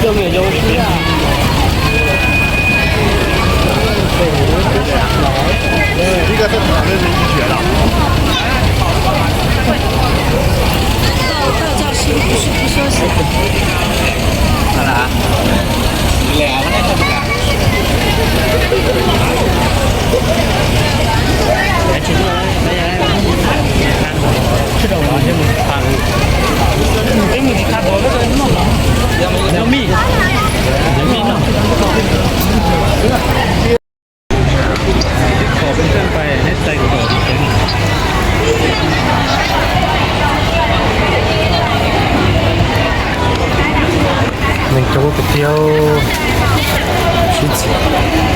Ib qho teb teb no me ntsis tsiav los. Neeg coob tiag tiag, sib txiv.